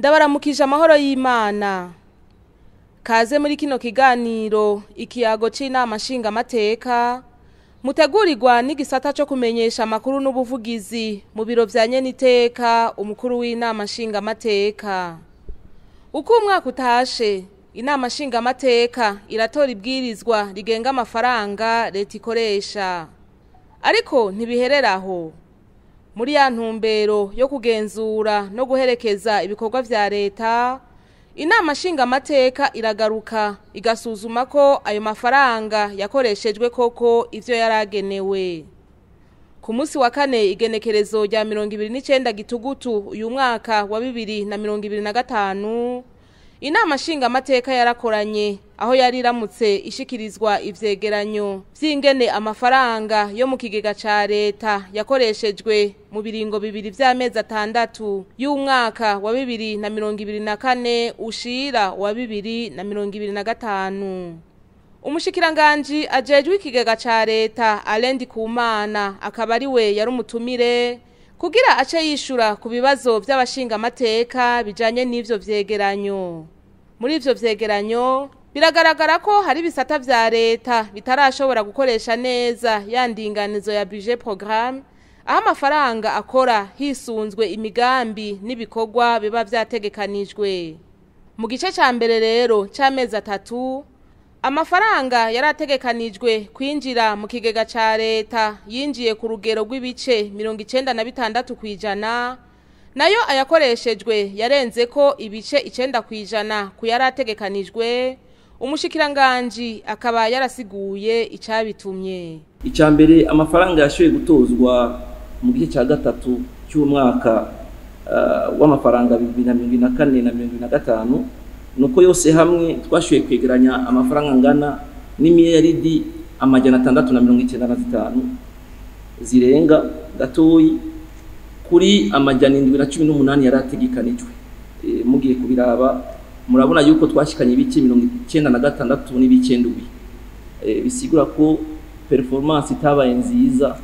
Ndabaramukije amahoro y'Imana. Kaze muri kino kiganiro ikiyago c'inama nshingamateka mutegurirwa n'igisata co kumenyesha amakuru n'ubuvugizi mu biro vya nyeniteka umukuru w'inama nshingamateka. Uko umwaka utashe, inama nshingamateka iratora ibwirizwa rigenga amafaranga leta ikoresha. Ariko ntibihereraho. Muri ya ntumbero yo kugenzura no guherekeza ibikorwa vya leta, inama nshingamateka iragaruka igasuzuma ko ayo mafaranga yakoreshejwe koko ivyo yaragenewe. Ku munsi wa kane igenekerezo rya 29 gitugutu uyu mwaka wa 2025, inama nshingamateka yarakoranye aho yari iramutse ishikirizwa ivyegeranyo vy'ingene amafaranga yo mu kigega ca leta yakoreshejwe mu biringo bibiri vy'amezi atandatu y'umwaka wa 2024 ushira wa 2025. Umushikiranganji ajejwe ikigega ca leta Alain Ndikumana akaba ari we yari umutumire kugira ace yishura ku bibazo vy'abashingamateka bijanye n'ivyo vyegeranyo. Muri ivyo vyegeranyo biragaragara ko hari ibisata vya leta bitarashobora gukoresha neza ya ndinganizo ya budget programme, aho amafaranga akora hisunzwe imigambi n'ibikorwa biba vyategekanijwe. Mu gice ca mbere rero c'amezi atatu, amafaranga yarategekanijwe kwinjira mu kigega ca leta yinjiye ku rugero rw'ibice 96%, nayo ayakoreshejwe yarenze ko ibice 9% ku yarategekanijwe. Umushikiranganji akaba yarasiguye icabitumye. Icya mbere, amafaranga yashoboye gutozwa mu gice cya gatatu cy'umwaka w'amafaranga 2024 na 2025, nuko yose hamwe twashoboye kwegeranya amafaranga angana n'imiliyaridi 695 zirenga gatoyi kuri 718 yarategekanijwe. Mugiye kubiraba murabona yuko twashikanye ibice 96 n'ibice 7, bisigura ko performance itabaye nziza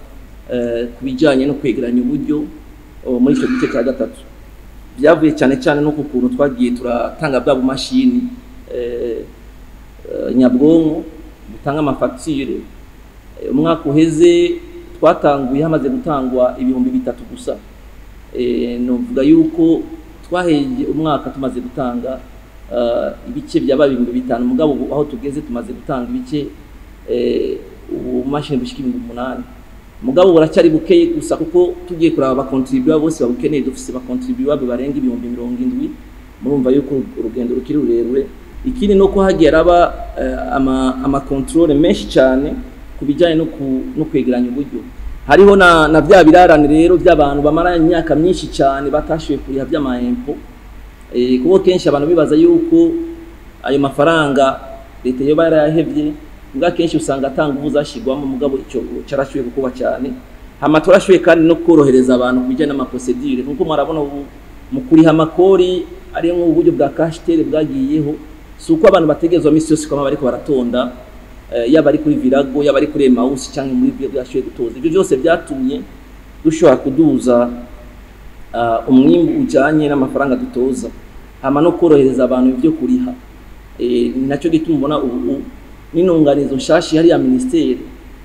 kubijanye no kwegeranya uburyo muri ico gice cya gatatu. Byavuye cyane cyane no kukuntu twagiye turatanga bwa bumashini nyabwonko butanga amafacture. Umwaka uheze twatanguye hamaze gutangwa 3000 gusa. Novuga yuko twaheye umwaka tumaze gutanga ibice byaba 5000, mugabo aho tugeze tumaze gutanga ibice ubumashini bushika 8000. Mugabo buracyari bukeye gusa kuko tugiye kuraba abakontribuwa bose babukeneye, dufise abakontribuwa barenga 70,000. Murumva yuko urugendo rukiri rurerure. Ikindi nuko hagiye araba ama contrôle menshi cyane kubijanye no kwegeranya uburyo. Hariho na vya birarane rero by'abantu bamara imyaka myinshi cyane batashoboye kuriha by'amahempo. Kuko kenshi abantu bibaza yuko ayo mafaranga leta yoba yarayahevye, mbwa kenshi usanga atanga ubuzashigwamo, mugabo ico carashuye gukuba cyane. Hama turashuye kandi no korohereza abantu kubijanye n'amaprocedure, kuko murabona ubu mu kuriha amakori ari mu buryo bwa cash tele bwagiyeho, si uko abantu bategezwa misi yose kwama bariko baratonda, yaba ari kuri Virago, yaba ari kuri Emmaus canke muri byo byashuye gutoza. Ibyo byose byatumye dushobora kuduza umwimbu ujanye n'amafaranga dutoza, hama no korohereza abantu ibyo kuriha. Ni nacyo gituma ubona ubu n'intunganizo nshashi hari ya ministeri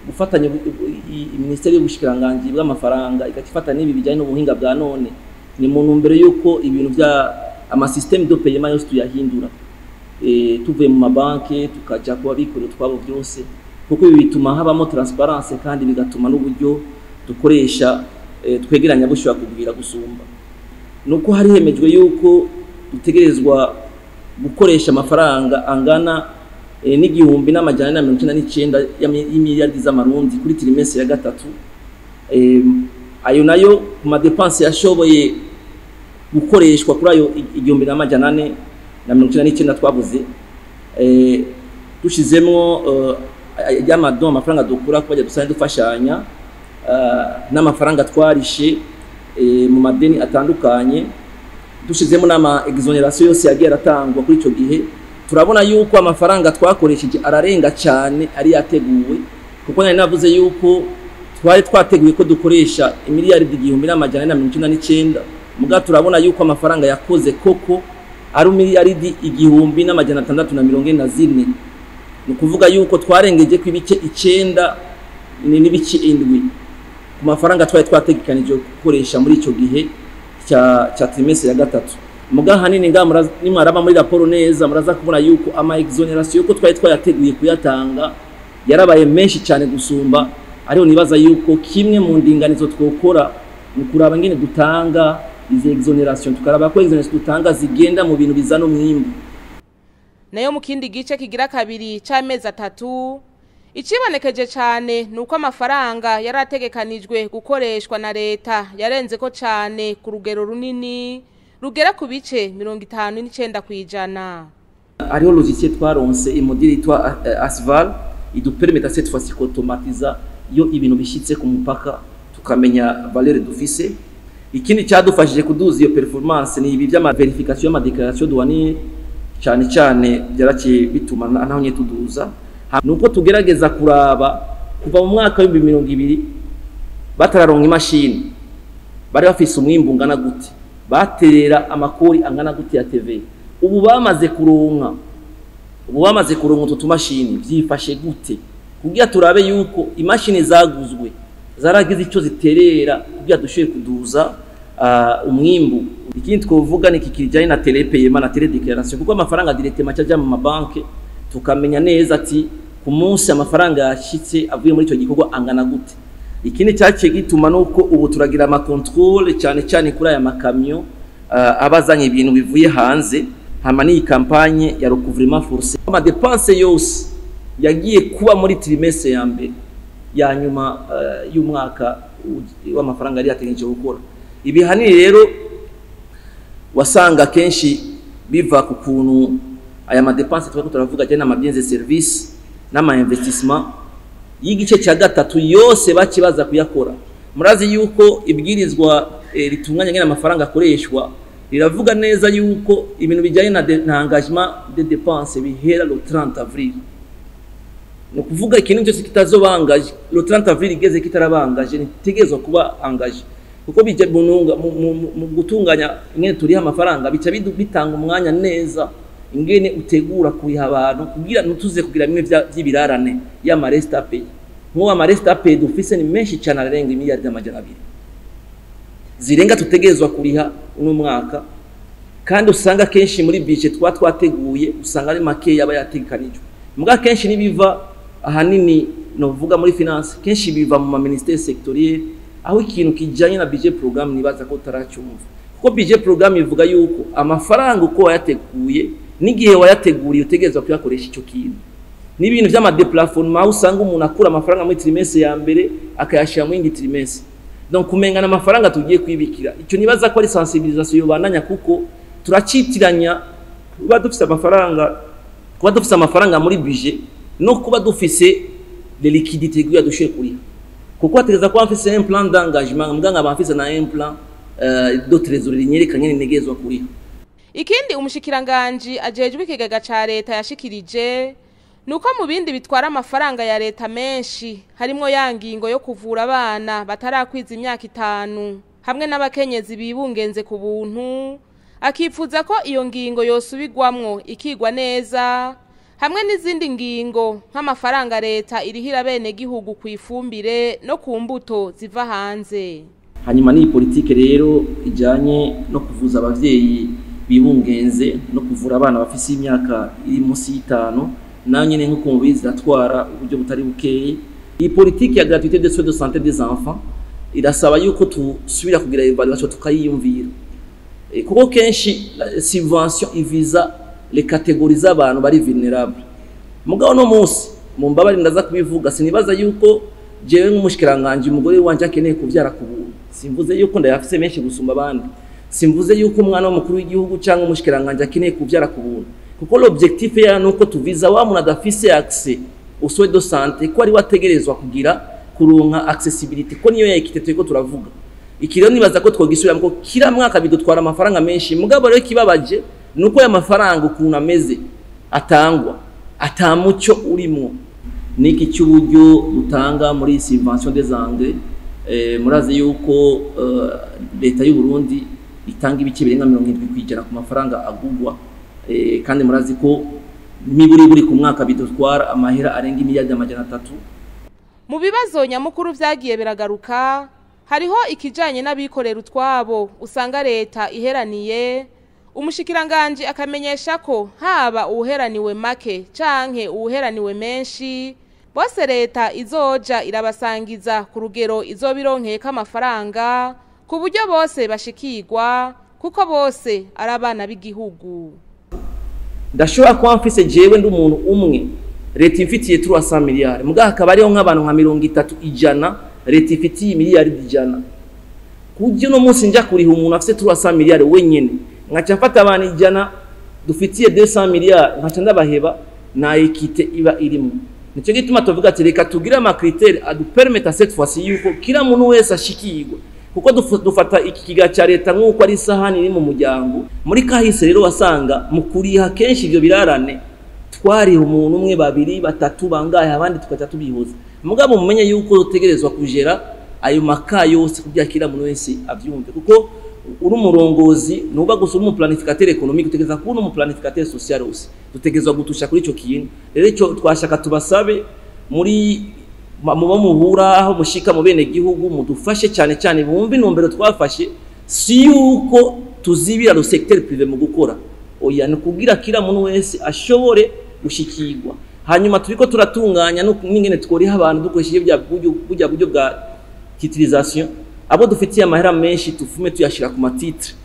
gufatanya ministeri y'ubushikiranganji bw'amafaranga igakifata n'ibi bijanye n'ubuhinga bwa none, ni mu ntumbero yuko ibintu bya ama système de paiement yose tuyahindura, tuvuye mu mabanki tukaja kuba bikorera twabo byose, kuko ibi bituma habamo transparence kandi bigatuma n'uburyo dukoresha twegeranya bushobora kugwira gusumba. Nuko hari hemejwe yuko dutegerezwa gukoresha amafaranga angana n'1499 y'imiliyaridi z'amarundi kuri trimestre ya gatatu. Ayo nayo ku madepense yashoboye gukoreshwa kuri ayo 1499 twavuze, dushizemwo y'amadon, amafaranga dukura kubajya dusanzwe dufashanya, n'amafaranga twarishe mu madeni atandukanye, dushizemo n'ama exoneration yose yagiye aratangwa kuri ico gihe, turabona yuko amafaranga twakoresheje ararenga cyane ari yateguwe. Kuko nari navuze yuko twari twateguye ko dukoresha imiliyaridi 1499, Muga turabona yuko amafaranga yakoze koko ari miliyaridi 1644. Ni kuvuga yuko twarengeje ku ibice 9 n'ibice 7 ku mafaranga twari twategekanije gukoresha muri ico gihe cya trimestre ya gatatu. Muga hanini nga nimwaraba muri raporo neza muraza kubona yuko ama exoneration yuko twari twayateguye kuyatanga yarabaye menshi cyane gusumba. Ariho nibaza yuko kimwe mu ndinganizo twokora ni kuraba ngene dutanga izi exoneration, tukaraba ko exoneration dutanga zigenda mu bintu bizana umwimbu. Nayo mu kindi gice kigira kabiri c'amezi 3 ikibonekeje cyane nuko amafaranga yarategekanijwe gukoreshwa na leta yarenze ko cyane ku rugero runini rugera ku bice 59%. Hariho logiciel twaronse imodeli yitwa Asval idupermeta cette fois-ci automatiza iyo ibintu bishitse ku mupaka tukamenya valeur dufise. Ikindi cyadufashije kuduza iyo performance ni ibi by'ama verification y'ama déclaration douanière, cyane cyane byaraciye bituma naho nye tuduza. Nuko tugerageza kuraba kuva mu mwaka wa 2020 batararonka imashini bari bafise umwimbu ungana gute, baterera amakori angana gute ya TV. Ubu bamaze kuronka utu tumashini byifashe gute kugira turabe yuko imashini zaguzwe zaragize icyo ziterera kugira dushoye kuduza umwimbu. Ikindi twovuga ni kikirijanye na telepayement na teledeclaration, kuko amafaranga directement aja mu mabanke tukamenya neza ati ku munsi amafaranga yashitse avuye muri ico gikorwa angana gute. Ikindi cyaciye gituma nuko ubu turagira ama contrôle cyane cyane kuri aya makamyo abazanye ibintu bivuye hanze. Hama ni campagne ya recouvrement forcé, ama dépense yose yagiye kuba muri trimestre ya mbere ya nyuma y'umwaka w'amafaranga yari yategereje gukora. Ibi hanini rero wasanga kenshi biva ku kuntu aya ma dépense twari turavuga cyane ama biens et services n'ama investissement y'igice cya gatatu yose bakibaza kuyakora. Murazi yuko ibwirizwa ritunganya ngene amafaranga akoreshwa riravuga neza yuko ibintu bijyanye na engagement de dépenses bihera le 30 avril. No kuvuga ikintu cyose kitazobangaje le 30 avril igeze kitarabangaje nitegerezwa kuba engagé, kuko bijya mu gutunganya ingene turiha amafaranga bica bitanga umwanya neza ingene utegura kuriha abantu kugira ntutuze kugira bimwe by'ibirarane ya ma reste à payer. Nko ama reste à payer dufise ni menshi cyane arenga miliyari 200 zirenga tutegerezwa kuriha uno mwaka, kandi usanga kenshi muri budget twateguye usanga ari make yaba yategekanijwe. Muga kenshi nibiva ahanini novuga muri finance, kenshi biva mu ma ministère sectoriel, aho ikintu kijanye na budget programme nibaza ko taracyumva, kuko budget programme ivuga yuko amafaranga uko wayateguye n'igihe wayateguriye utegerezwa kuyakoresha ico kintu. N'ibintu by'ama déplafonnement usanga umuntu akura amafaranga muri trimestre ya mbere akayashira mu yindi trimestre, donc kumengana amafaranga tugiye kwibikira. Ico nibaza ko ari sensibilisation yobananya, kuko turacitiranya kuba dufise amafaranga muri budget no kuba dufise les liquidités kuya dushoye kuriha, kuko ategeza kuba mfise un plan d'engagement muganga bamfise na un plan de trésorerie nyerekanye ntegezwa kuriha. Ikindi umushikiranganje ajejwe ikigega ca leta yashikirije nuko mu bindi bitwara amafaranga ya leta menshi harimwo ya ngingo yo kuvura abana batarakwiza imyaka 5 hamwe n'abakenyezi bibungenze ku buntu, akifuza ko iyo ngingo yosubigwamwo ikigwa neza hamwe n'izindi ngingo nk'amafaranga leta irihira bene gihugu ku ifumbire no ku mbuto ziva hanze. Hanyuma ni politike rero ijanye no kuvuza abavyeyi bibungenze no kuvura abana bafise imyaka iri munsi y'itanu, nayo nyene nkuko mubizi iratwara uburyo butari bukeye. Iyi politike ya gratuité des soins de santé des enfants irasaba yuko tusubira kugira evaluation tukayiyumvira, kuko kenshi subvention iviza les catégories z'abantu bari vulnerable. Mugabo no munsi mu mbabari ndaza kubivuga, sinibaza yuko jewe nk'umushikiranganje umugore wanje akeneye kuvyara ku buntu. Simvuze yuko ndayafise menshi gusumba abandi, simvuze yuko umwana w'umukuru w'igihugu cyangwa umushikiranganje akeneye kuvyara ku buntu, kuko l'objectif ya nuko tuviza wa muntu adafise accès aux soins de santé ko ari wategerezwa kugira kuronka accessibilité, ko niyo ya équité turiko turavuga. Ikiro nibaza ko twogisubira ko kira mwaka bidutwara amafaranga menshi. Mugabo rero kibabaje nuko ya mafaranga ukuntu ameze atangwa atamucyo urimo. Niki cy'uburyo dutanga muri subvention des engrais, murazi yuko leta y'u Burundi itanga ibice birenga 70% ku mafaranga agugwa, kandi murazi ko miburi buri ku mwaka bidutwara amahera arenga imiliyardi 300. Mu bibazo nyamukuru vyagiye biragaruka hariho ikijanye n'abikorera utwabo usanga leta iheraniye. Umushikiranganje akamenyesha ko haba uheraniwe make canke uheraniwe menshi bose leta izoja irabasangiza ku rugero izobironkeka amafaranga ku buryo bose bashikirwa kuko bose ari abana b'igihugu. Ndashobora kuba mfise jewe ndi umuntu umwe leta imfitiye 300 miliyari, mugaha akaba ariho nk'abantu nka 30 ijana leta ifitiye miliyari 100. Kugira no munsi nja kuriha umuntu afise 300 miliyari wenyene, nkaca mfata abantu 100 dufitiye 200 miliyari nkaca ndabaheba, na ekite iba irimo. Nico gituma tuvuga ati reka tugire ama critères adupermettre cette fois-ci yuko kila muntu wese ashikirwa, kuko dufata iki kiga ca leta nkuko ari isahani iri mu muryango. Muri kahise rero wasanga mu kuriha kenshi ivyo birarane twariha umuntu umwe, babiri, batatu, bangahe, abandi tukaca tubihuza. Mugabo mumenye yuko utegerezwa kujera ayo maka yose kugira kila muntu wese avyumve, kuko uri umurongozi nuba gusa uri umuplanificateur économique, utegerezwa kuba umuplanificateur social aussi, dutegerezwa gutusha kuri ico kintu. Rero ico twashaka tubasabe muri muba muhura aho mushika mu bene gihugu mudufashe cyane cyane bumve intumbero twafashe, si yuko tuzibira le secteur privé mu gukora, oya, ni kugira kila muntu wese ashobore gushikirwa. Hanyuma turiko turatunganya n'ingene tworiha abantu dukoresheje bya buryo bwa titrisation, abo dufitiye amahera menshi tufume tuyashira ku matitre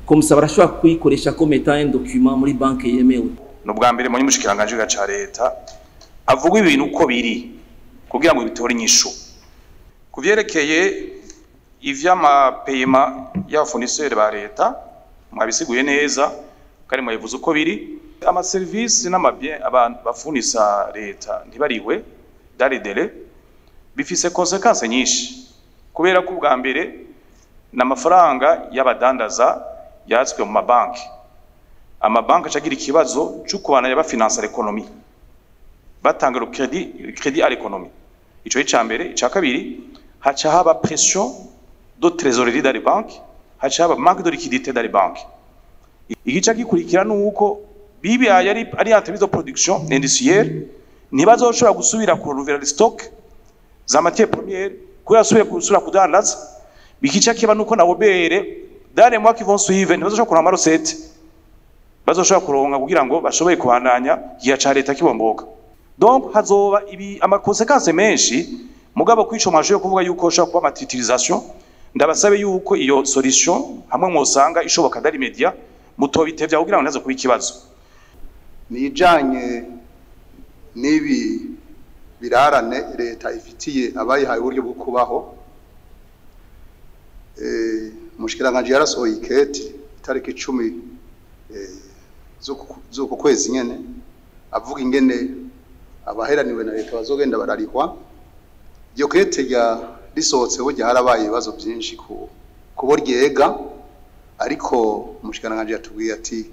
comme ça barashobora kuyikoresha comme étant un document muri banke yemewe. No bwa mbere muri mushikiranganje ca leta avuga ibintu uko biri kugira ngo bitore inyishu kuvyerekeye ivy'amapayement y'abafournisseur ba leta. Mwabisiguye neza kandi mwabivuze uko biri. Ama service n'amabien abantu bafunisa leta ntibariwe dans les délais bifise conséquences nyinshi, kubera ko ubwa mbere n'amafaranga y'abadandaza yatswe mu mabanki, amabanki acagira ikibazo cyo kubana yabafinansa l'économie, batanga le crédit à l'économie. Ico ni icambere. Ica kabiri, haca haba pression de trésorerie dans les banques, haca haba manque de liquidité dans les banques. Igica gikurikira nuko bibaye ari entreprise de production industrielle ntibazoshobora gusubira kuruvera les stock za matière première kubera asubire gusubira kudandaza. Bikica kiba nuko na OBR dans les mois qui vont suivre ntibazoshobora kuronka amarecettes bazoshobora kuronka kugira ngo bashobore kubandanya igihe ca leta kibomboka. Donc hazoba ibi amaconséquences menshi. Mugabo kwico mwashoboye kuvuga yuko ushobora kuba amatitrisation, ndabasabe yuko iyo solution hamwe mwosanga ishoboka dans l'immédiat mutobitevya kugira ngo ntaze kuba ikibazo. Nijanye n'ibi birarane leta ifitiye abayihaye uburyo bwo kubaho, umushikiranganje yarasohoye iketi itariki 10 z'uku kwezi nyene, avuga ingene abaheraniwe na leta bazogenda bararihwa. Iryo kete rya risohotse burya harabaye ibibazo byinshi kubo ryega, ariko umushikiranganje yatubwiye ati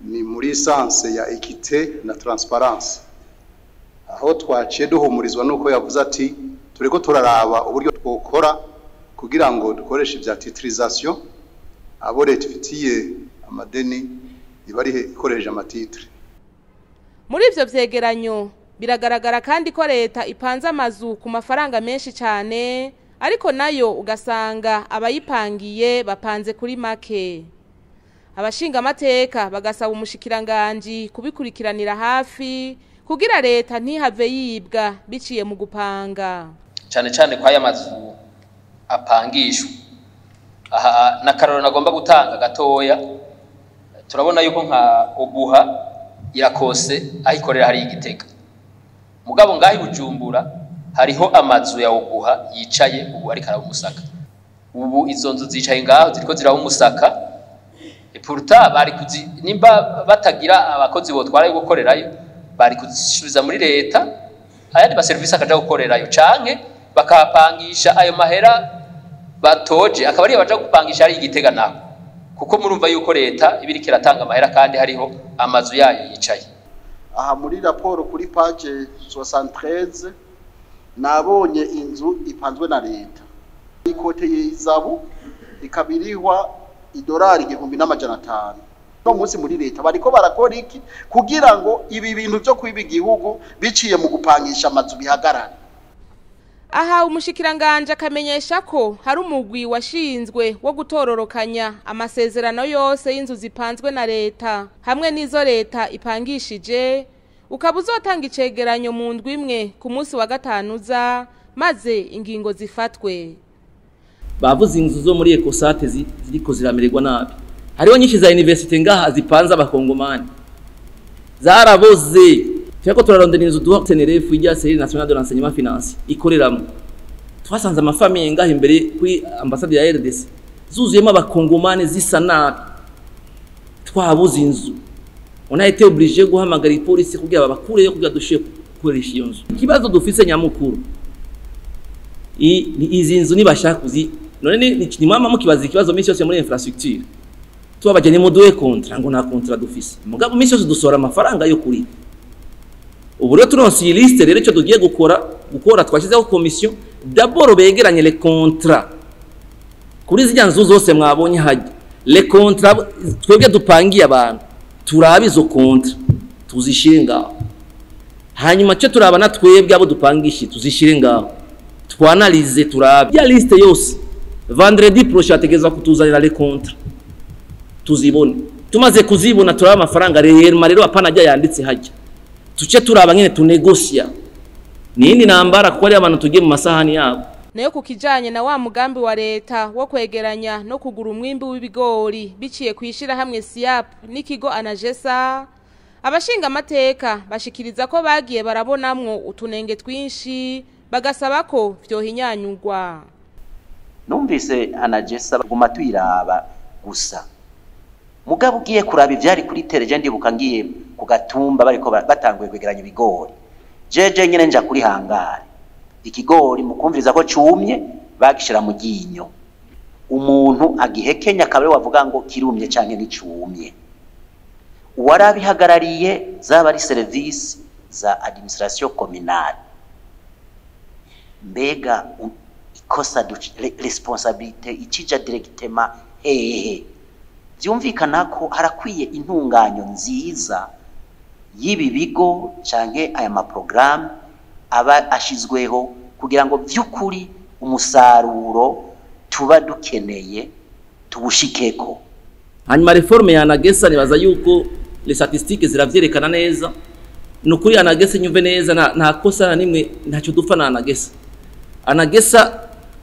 ni muri sens ya équité na transparence, aho twaciye duhumurizwa nuko yavuze ati turiko turaraba uburyo twokora kugira ngo dukoreshe ibya titrisation, abo leta ifitiye amadeni ibarihe ikoresheje amatitre. Muri ivyo vyegeranyo biragaragara kandi ko leta ipanze amazu ku mafaranga menshi cyane, ariko nayo ugasanga abayipangiye bapanze kuri make. Abashinga amateka bagasaba umushikiranganji kubikurikiranira hafi kugira leta ntihave yibwa biciye mu gupanga. Cyane cyane kwa aya mazu apangishwa aha, n'akarorero nagomba gutanga gatoya, turabona yuko nka Obuha irakose aho ikorera hari Igitega, mugabo ngaho i Bujumbura hariho amazu ya Obuha yicaye ubu ariko araba umusaka. Ubu izo nzu zicaye ngaho ziriko ziraba umusaka, pourtant bari kuzi nimba batagira abakozi botwara yo gukorerayo bari kuzisubiza muri leta, ayandi ba service akaja gukorerayo, canke bakapangisha ayo mahera batoje akaba ariyo baja gupangisha ari Igitega naho, kuko murumva yuko leta ibiriko iratanga amahera kandi hariho amazu yayo yicaye. Aha muri raporo kuri page 73 nabonye inzu ipanzwe na leta ikoteye izabu ikabirihwa idolari 1500. No munsi muri leta bariko barakora iki kugira ngo ibi bintu byo kwiba igihugu biciye mu gupangisha amazu bihagarare? Aha umushikiranganje akamenyesha ko hari umugwi washinzwe wo gutororokanya amasezerano yose y'inzu zipanzwe na leta hamwe n'izo leta ipangishije, ukaba uzotanga icegeranyo mu ndwi imwe ku munsi wa gatanu uza, maze ingingo zifatwe. Bavuze inzu zo muri Ecosate ziriko ziramererwa nabi. Hariho nyinshi za universite ngaha zipanze abakongomani zaraboze. Turiko turarondera inzu duha CNRF ijya Cellule Nationale de Renseignement Financier ikoreramo. Twasanze amafamiye ngaha imbere kuri ambassade ya RDC zuzuyemo abakongomani zisa nabi. Twabuze inzu. On a été obligé guhamagara ipolisi kugira babakureyo kugira dushiye gukoresha iyo nzu. Ikibazo dufise nyamukuru izi nzu nibashaka kuzi none ni mama mukibaza ikibazo misi yose muri infrastructure tubabajanye mu duhe contrat ngo nta contrat dufise, mugabo misi yose dusora amafaranga yo kuri ubu. Rero turonse iyi liste, rero icyo tugiye gukora twashyizeho commission d'abord begeranye les contrats kuri zirya nzu zose mwabonye hajya les contrats twebwe dupangiye abantu, turabe izo contrat tuzishire ngaho, hanyuma cyo turaba na twebwe abo dupangishe tuzishire ngaho, twanalize turabe ya liste yose. Vendredi prochain ategeza kutuzanira les contrats tuzibone. Tumaze kuzibona turaba amafaranga rero rero apana ajya yanditse hajya, tuce turaba nyene tunegosia nindi nambara kuko ari abantu tugiye mu masahani yabo. Nayo kukijanye na wa mugambi wa leta wo kwegeranya no kugura umwimbi w'ibigori biciye kwishira hamwe SIAP n'ikigo Anagesa, abashinga amateka bashikiriza ko bagiye barabonamwo utunenge twinshi, bagasaba ko vyohinyanyurwa. Numvise Anagesa baguma tuyiraba gusa, mugabo ugiye kuraba ivyari kuri teleje, ndibuka ngiye ku gatumba bariko batanguye kwegeranya ibigori, jeje nyene nja kuri hangare, ikigori mukumviriza ko cumye bagishira mu ryinyo, umuntu agihekenya akaba ariwe wavuga ngo kirumye canke nticumye. Uwarabihagarariye zaba ari service za administration communale. Mbega ikosa responsabilité ikija directement hehe? Vyumvikana ko harakwiye intunganyo nziza y'ibi bigo canke aya maprogramme aba ashizweho kugira ngo vy'ukuri umusaruro tuba dukeneye tubushikeko. Hanyuma reforme ya Anagesa nibaza yuko les statistiques ziravyerekana neza. Nukuri Anagesa nyumve neza, nta kosa na nimwe, ntacyo dupfa na Anagesa. Anagesa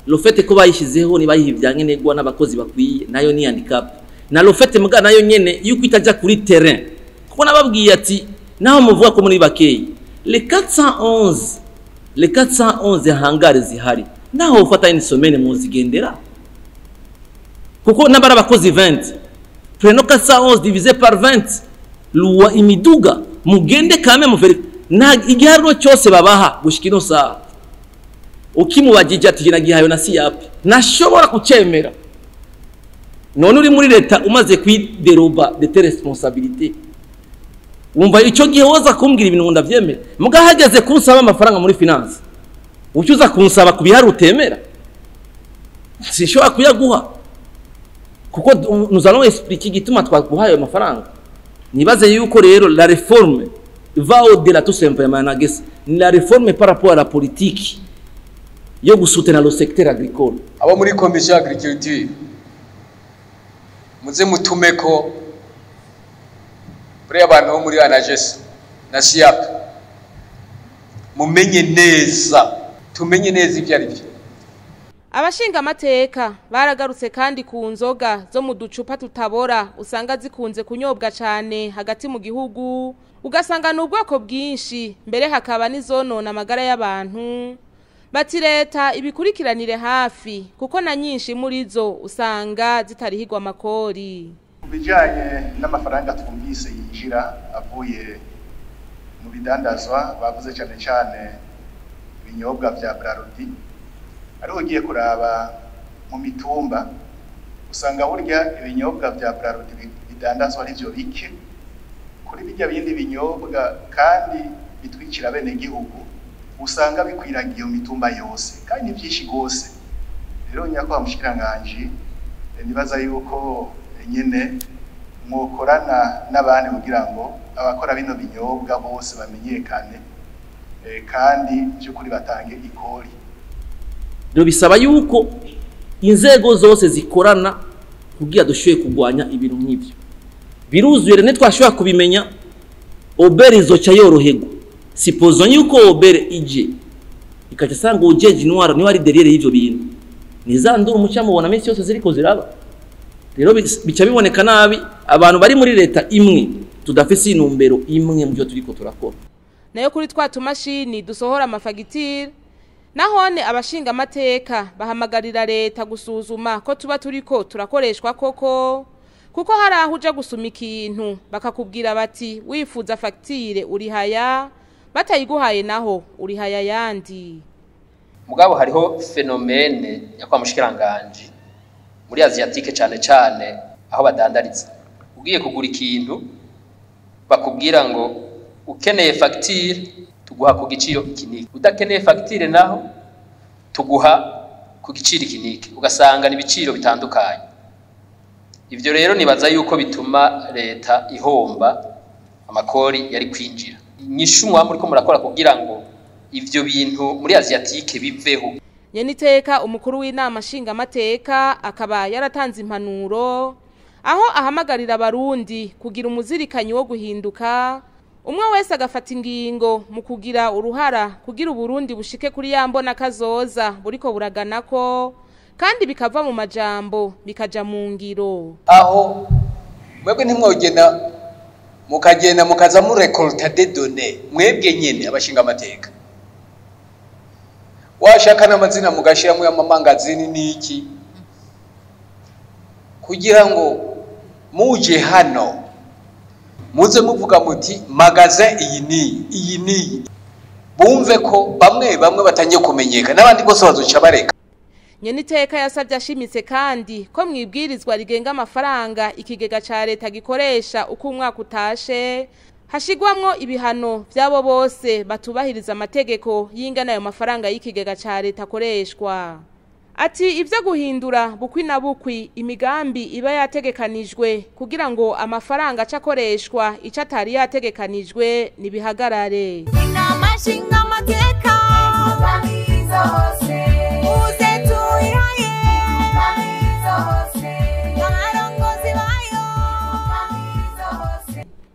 le fait ko bayishizeho ni bayihivya ngenegwa n'abakozi bakwiye, nayo ni handicap. Na le fait muga nayo nyene yuko itajya kuri terrain, kuko nababwiye ati naho muvuga ko muri bakeyi les 411, les 411 hangars zihari, naho ufata une semaine muzigendera, kuko nabara abakozi 20, prenons 411 divisé par 20, luwa imiduga mugende kame muveri na igiharuro cyose babaha gushika ino saha. Ukimubajije ati nagihayo na SIAP nashobora kucemera. None uri muri leta umaze kwideroba de tes responsabilités, wumva icyo gihe woza kumbwira ibintu ngo ndavyemera, mugahageze kunsaba amafaranga muri finance ucyuza kunsaba kubihari utemera, sinshobora kuyaguha kuko nous allons expliquer igituma twaguhaye ayo mafaranga. Nibaze yuko rero la réforme va au-delà tout simplement Anagesa, ni la réforme par rapport à la politique yo gusoutenir le secteur agricole. Abo muri commission agriculture muze mutumeko buriya abantu bo muri Anagesa na SIAP, mumenye neza, tumenye neza ibyo ari byo. Abashinga amateka baragarutse kandi ku nzoga zo mu ducupa tutabora usanga zikunze kunyobwa cyane hagati mu gihugu, ugasanga ni ubwoko bwinshi, mbere hakaba n'izonona amagara y'abantu. Bati leta ibikurikiranire hafi kuko na nyinshi muri zo usanga zitarihigwa amakori. Ku bijyanye n'amafaranga twumvise yinjira avuye mu bidandazwa, bavuze cyane cyane ibinyobwa bya Brarudi, ariko ugiye kuraba mu mitumba usanga burya ibinyobwa bya Brarudi bidandazwa ari byo bike kuri bijya bindi binyobwa kandi bitwikira bene gihugu, usanga bikwiragiye mu mitumba yose kandi ni byinshi gose. Rero nyakubahwa mushikiranganji, nibaza yuko nyene mwokorana n'abandi kugira ngo abakora bino binyobwa bose bamenyekane, kandi by'ukuri batange ikori. Rero bisaba yuko inzego zose zikorana kugira dushoboye kurwanya ibintu nk'ibyo. Biruzuye rero twashobora kubimenya, OBR izoca yoroherwa. Supposons yuko OBR ije ikaca sanga ujeje intwaro niwe ari derrière y'ivyo bintu, nizandura umuca mubona minsi yose ziriko ziraba. Rero bica biboneka nabi abantu bari muri leta imwe tudafise intumbero imwe mu byo turiko turakora. Nayo kuri twa tumashini dusohora amafagitire, nahone abashinga amateka bahamagarira leta gusuzuma ko tuba turiko turakoreshwa koko, kuko hari aho uja gusuma ikintu bakakubwira bati wifuza fagitire urihaya, batayiguhaye naho urihaya yandi. Mugabo hariho phénomène ya kwa mushikiranganje muri Asiatique, cyane cyane aho badandariza. Ugiye kugura ikintu bakubwira ngo ukeneye facture tuguha ku giciro ikiniki, udakeneye facture naho tuguha ku giciro ikiniki, ugasanga ni ibiciro bitandukanye. Ivyo rero nibaza yuko bituma leta ihomba amakori yari kwinjira. Inyishu mwa muriko murakora kugira ngo ivyo bintu muri Asiatique biveho? Nyeniteka umukuru w'inama nshingamateka akaba yaratanze impanuro aho ahamagarira abarundi kugira umuzirikanyi wo guhinduka, umwe wese agafata ingingo mu kugira uruhara kugira Uburundi bushike kuri ya mbona kazoza buriko buraganako, kandi bikava mu majambo bikaja mu ngiro. Aho mwebwe ntimwogenda mukagenda mukaza mu récolter des données, mwebwe nyene abashinga amateka, washaka n'amazina mugashiramo y'amamangazini n'iki, kugira ngo muje hano muze muvuga muti magasin iyi niyi, iyi niyi, bumve ko bamwe bamwe batangiye kumenyeka, n'abandi bose bazoca bareka. Nyeniteka yasabye ashimitse kandi ko mwibwirizwa rigenga amafaranga ikigega ca leta gikoresha uko umwaka utashe hashigwamwo ibihano by'abo bose batubahiriza amategeko y'ingana ayo mafaranga y'ikigega ca leta akoreshwa. Ati ibyo guhindura bukwi na bukwi imigambi iba yategekanijwe kugira ngo amafaranga acakoreshwa ico atari yategekanijwe nibihagarare. Inama nshingamateka uze tuyihaye, abarongozi bayo.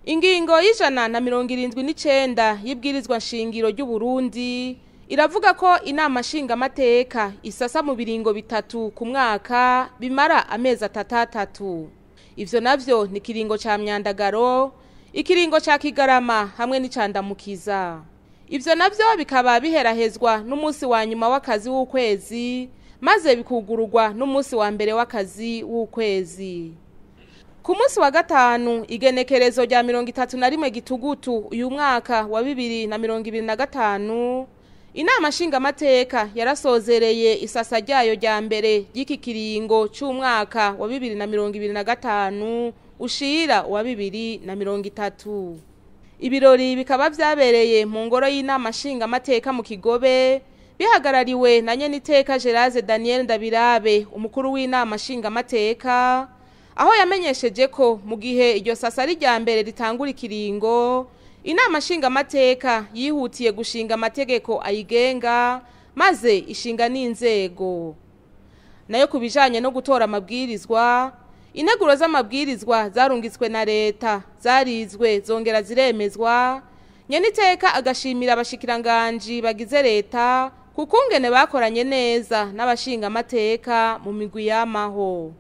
Ingingo y'179 y'ibwirizwa nshingiro ry'u Burundi iravuga ko inama nshingamateka isasa mu biringo 3 ku mwaka bimara amezi 3. Ivyo navyo ni kiringo ca myandagaro, ikiringo ca kigarama hamwe n'icandamukiza. Ivyo navyo bikaba biherahezwa n'umunsi wa nyuma w'akazi w'ukwezi, maze bikugururwa n'umunsi wa mbere w'akazi w'ukwezi. Ku munsi wa gatanu igenekerezo rya 31 gitugutu uyu mwaka wa 2025, inama nshingamateka yarasozereye isasa ryayo rya mbere ry'iki kiringo c'umwaka wa 2025 ushira wa 2030. Ibirori bikaba vyabereye mu ngoro y'inama nshingamateka mu Kigobe, bihagarariwe na nyeniteka Gerase Daniel Ndabirabe, umukuru w'inama nshingamateka, aho yamenyesheje ko mu gihe iryo sasa ari rya mbere ritangura ikiringo, inama nshingamateka yihutiye gushinga amategeko ayigenga, maze ishinga n'inzego. Nayo kubijanye no gutora amabwirizwa, integuro z'amabwirizwa zarungitswe na leta zarizwe zongera ziremezwa. Nyeniteka agashimira abashikiranganji bagize leta kukungene bakoranye neza n'abashinga amateka mu migwi y'amaho.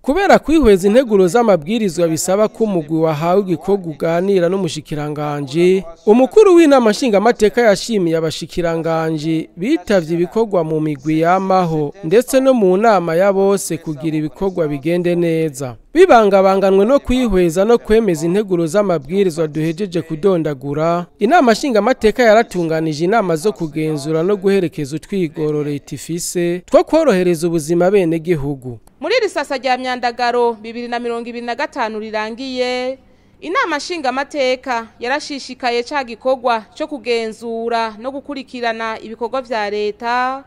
Kubera kwihweza integuro z'amabwirizwa bisaba ko umugwi wahawe igikorwa uganira n'umushikiranganje, umukuru w'inama nshingamateka yashimiye abashikiranganje bitavye ibikorwa mu migwi y'amaho ndetse no mu nama ya bose kugira ibikorwa bigende neza. Bibangabanganwe no kwihweza no kwemeza integuro z'amabwirizwa duhejeje kudondagura, inama nshingamateka yaratunganije inama zo kugenzura no guherekeza utwigoro leta ifise two kworohereza ubuzima bene gihugu. Muri iri sasa rya myandagaro 2025 rirangiye, inama nshingamateka yarashishikaye ca gikorwa cyo kugenzura no gukurikirana ibikorwa vya leta,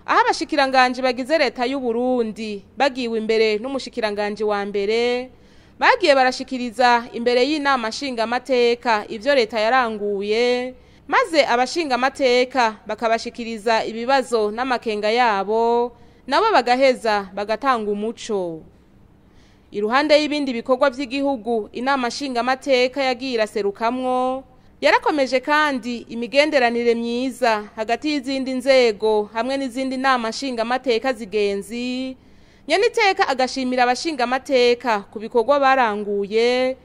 Aho abashikiranganji bagize leta y'u Burundi bagiwe imbere n'umushikiranganji wa mbere bagiye barashikiriza imbere y'inama nshingamateka ivyo leta yaranguye, maze abashingamateka bakabashikiriza ibibazo n'amakenga yabo, nabo bagaheza bagatanga umuco. Iruhande y'ibindi bikorwa vy'igihugu inama nshingamateka yagiye iraserukamwo, yarakomeje kandi imigenderanire myiza hagati y'izindi nzego hamwe n'izindi nama nshingamateka zigenzi. Nyeniteka agashimira abashingamateka ku bikorwa baranguye,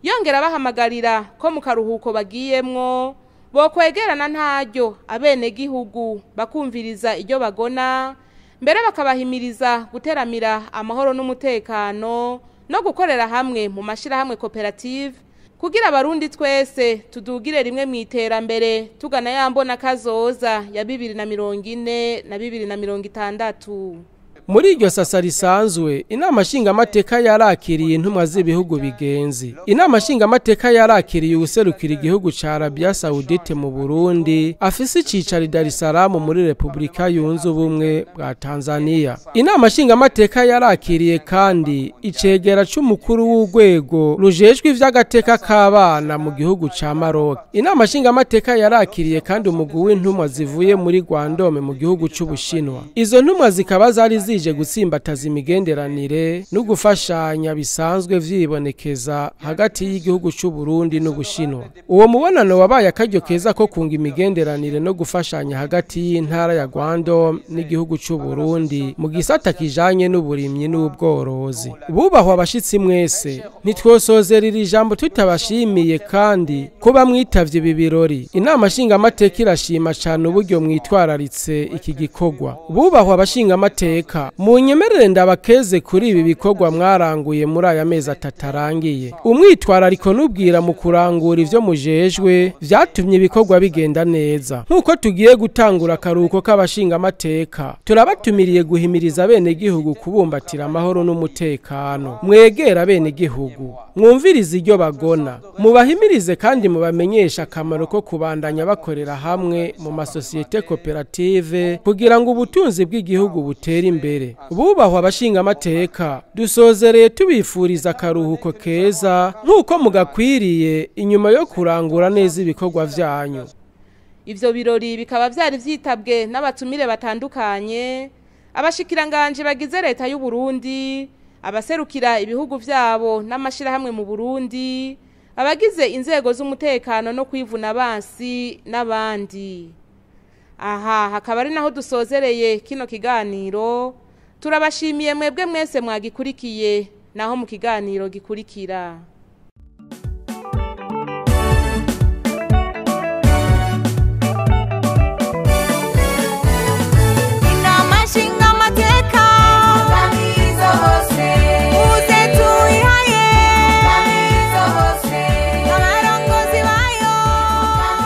yongera bahamagarira ko mu karuhuko bagiyemwo bokwegerana ntaryo abenegihugu bakumviriza iryo bagona, mbere bakabahimiriza guteramira amahoro n'umutekano no gukorera hamwe mu mashirahamwe koperative kugira abarundi twese tudugire rimwe mu iterambere tugana ya mbona kazoza ya 2040 na 2060. Muri iryo sasa risanzwe, inama nshingamateka yarakiriye intumwa z'ibihugu bigenzi. Inama nshingamateka yarakiriye uwuserukira igihugu ca Arabia Saudite mu Burundi, afise icicaro i Dar es Salaam muri Republika Yunze Ubumwe bwa Tanzania. Inama nshingamateka yarakiriye kandi icegera c'umukuru w'urwego rujejwe ivy'agateka k'abana mu gihugu ca Maroc. Inama nshingamateka yarakiriye kandi umugwi w'intumwa zivuye muri Guangdong mu gihugu c'Ubushinwa. Izo ntumwa zikaba zari zije gutsimbataza imigenderanire no gufashanya bisanzwe vyibonekeza hagati y'igihugu c'u Burundi n'Ubushinwa. Uwo mubonano wabaye akaryo keza ko kunga imigenderanire no gufashanya hagati y'intara ya Guangdong n'igihugu c'u Burundi mu gisata kijanye n'uburimyi n'ubworozi. Bubahwa abashitsi mwese, ntitwosozera iri jambo tutabashimiye kandi kuba mwitavye ibi birori. Inama nshingamateka irashima cane uburyo mwitwararitse iki gikorwa. Bubahwa abashingamateka, munyemerere ndabakeze kuri ibi bikorwa mwaranguye muri aya mezi atatu arangiye. Umwitwarariko n'ubwira mu kurangura ivyo mujejwe vyatumye ibikorwa bigenda neza. Nk'uko tugiye gutangura akaruhuko k'abashingamateka, turabatumiriye guhimiriza abenegihugu kubumbatira amahoro n'umutekano. Mwegera abenegihugu, mwumvirize iryo bagona, mubahimirize kandi mubamenyeshe akamaro ko kubandanya bakorera hamwe mu masosiyete koperative kugira ngo ubutunzi bw'igihugu butere imbere. Bubahwa abashingamateka, dusozereye tubifuriza akaruhuko keza nk'uko mugakwiriye inyuma yo kurangura neza ibikorwa vyanyu. Ivyo birori bikaba vyari vyitabwe n'abatumire batandukanye, abashikiranganje bagize leta y'u Burundi, abaserukira ibihugu vyabo n'amashirahamwe mu Burundi, abagize inzego z'umutekano no kwivuna abansi n'abandi. Aha hakaba ari naho dusozereye kino kiganiro. Turabashimiye mwebwe mwese mwagikurikiye, naho mu kiganiro gikurikira.